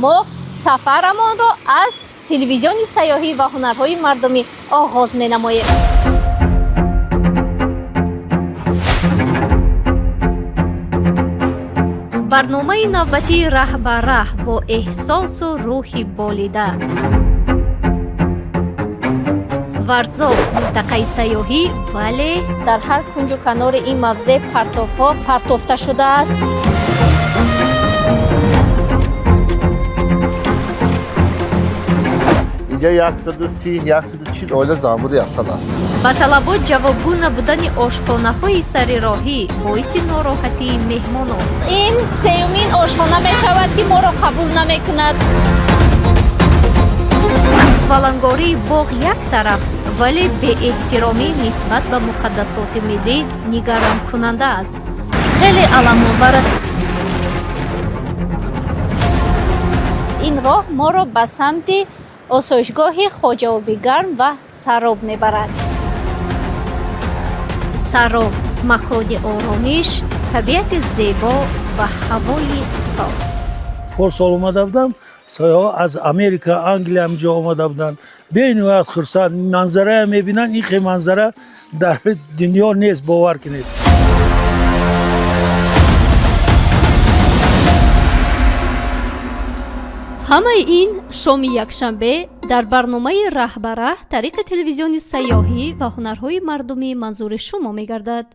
Мо сафарамонро аз телевизиони сайёҳӣ ва ҳунарҳои мардумӣ оғоз менамоем. Барномаи навбатии «Раҳ ба раҳ» бо эҳсосу рӯҳи болида. Варзоб минтақаи сайёҳӣ, вале дар ҳар кунҷу канори ин мавзеъ партовҳо партофта шудааст. Инҷа 130, 140 оила занбури асал аст. Ба талабот ҷавобгӯ набудани ошхонаҳои сари роҳӣ боиси нороҳатии меҳмонон. Ин сеюмин ошхона мешавад, ки моро қабул намекунад. Валангории боғ як тараф, вале беэҳтиромӣ нисбат ба муқаддасоти миллӣ нигаронкунанда аст. Хеле аламовар аст. Ин роҳ моро ба самти осоишгоҳи Хоҷаоби Гарм ва Сароб мебарад. Сароб — макони оромиш, табиати зебо ва ҳавои соф. Порсол омада будам, сайёҳҳо аз Америка, Англия ҳамҷо омада буданд, бениҳоят хурсанд, манзарая мебинанд. Ин хел манзара дар дунё нест, бовар кунед. Ҳамаи ин шоми якшанбе дар барномаи «Раҳ ба раҳ» тариқи телевизиони сайёҳӣ ва ҳунарҳои мардумӣ манзури шумо мегардад.